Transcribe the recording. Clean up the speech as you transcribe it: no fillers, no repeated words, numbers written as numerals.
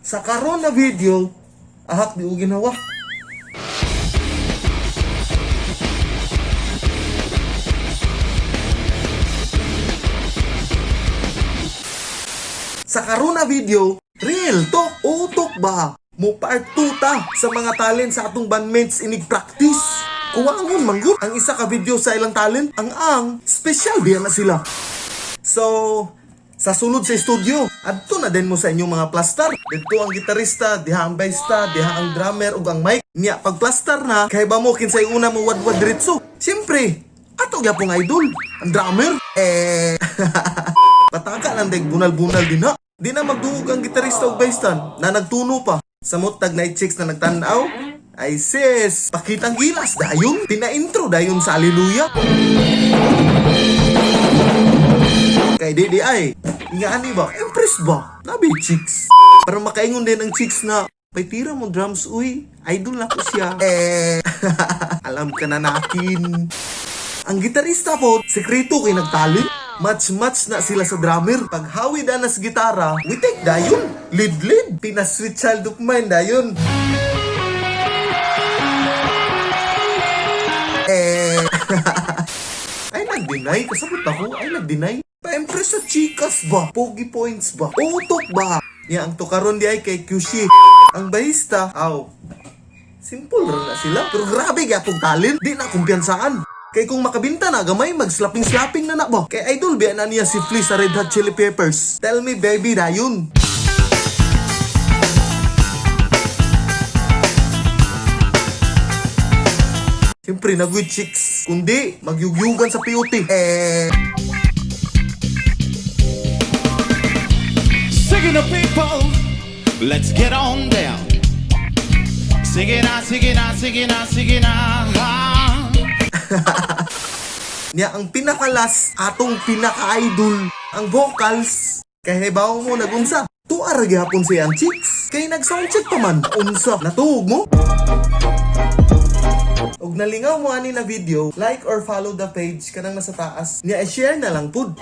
Sa karon na video, ahak di og ginawa. Sa karon na video, real talk, utok ba? Mo part 2 ta sa mga talent sa atong bandmates inig practice. Kuwangon man gyud ang isa ka video sa ilang talent, ang special biya na sila. So, sa sulod sa studio, adto na din mo sa inyong mga plaster. Didto ang gitarista, diha ang bassista, diha ang drummer ug ang mic. Niya pag plaster na, kay ba mo kinsay una mo wadwad diretso. Siyempre, ato gyapong idol, ang drummer. Eh, pataka lang deg bunal-bunal din ha. Di na magduog ang gitarista ug bassista na nagtuno pa. Samot tag night chicks na nagtan-aw. Ay sis, pakitang gilas dayon, pina-intro dayon sa Hallelujah. Kay DDI, ingani ba? Impress ba? Nabi chicks. Para makaingon din ang chicks na, "Pay tira mo drums, uy. Idol na ko siya." Eh, alam ka na nakin. Ang gitarista po, sekreto kay nagtalent. Match-match na sila sa drummer. Pag hawi na sa gitara, we take dayon. Lead-lead. Pina-Sweet Child of Mine dayon. Eh, ay nag-deny. Kasabot ako. Ay nag-deny. Pa-impress sa chicas ba? Pogi points ba? Utok ba? Niya ang tukaron di ay kay Kyushi. Ang bahista, aw. Simple ra na sila. Pero grabe gyapong talent. Di na kumpiyansaan. Kay kung makabinta na gamay, mag-slapping-slapping na na ba? Kay idol biya na niya si Flea sa Red Hot Chili Peppers. Tell Me Baby dayon. Siyempre, nag chicks. Kundi, magyugyugan sa POT. Eh, Singing the people, let's get on down. Sige na, sige na, sige na, sige na. Niya ang pinakalas atong pinaka-idol, ang vocals. Kay hibaw mo nagunsa. Tuar gihapon siya ang chicks. Kay nag-soundcheck pa man. Unsa, natuog mo? Og nalingaw mo ani na video, like or follow the page kanang nasa taas. Niya i-share na lang pud.